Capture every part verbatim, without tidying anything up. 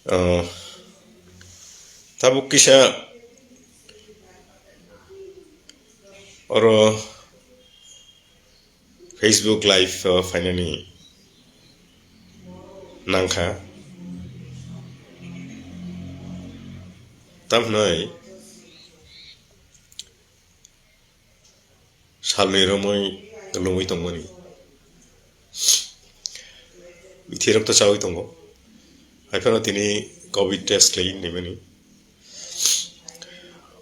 Ah, tabuk kisa oro Facebook Live o phainani nangkha. Tamhinai salni romwi lungwi tongmani. Bithirok to chawi tongo. Haiphano tini covid test khlai hinwi mani.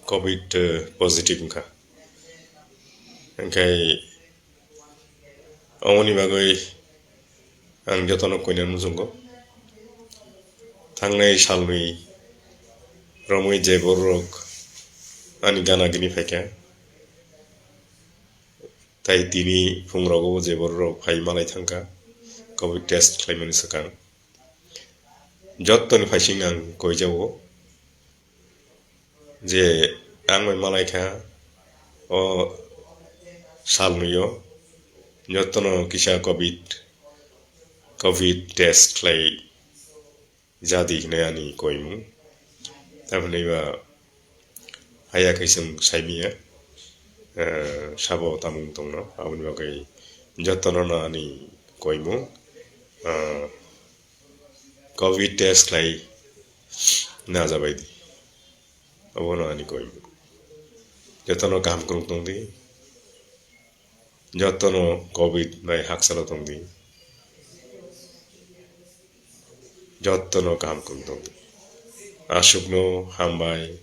Covid, eh, positive wngkha. Hingkhai omoni bagwi ang jotono koinani muchungo. Thangnai salni romwi je bororok ani gana gini phaikha, tai tini phungrogo je bororok phai malai thangkha covid test khlaimani swkang. Jottoni phaising ang koijago je ang bai malaikha o salnwio jotono kisa covid, covid test khlai jadi hinwi ani koimung. Tamhinwi ba haya khe chwng saimanya, eh, sabo tamung tongno, aboni bagwi jotono no ani koimung, eh, covid test khlai najabaidi, obono ani koimung. Jotono kaham kwrwng tongdi, jotono covid bai haksalo tongdi, jotono kaham kwrwng tongdi. Aswkno hambai.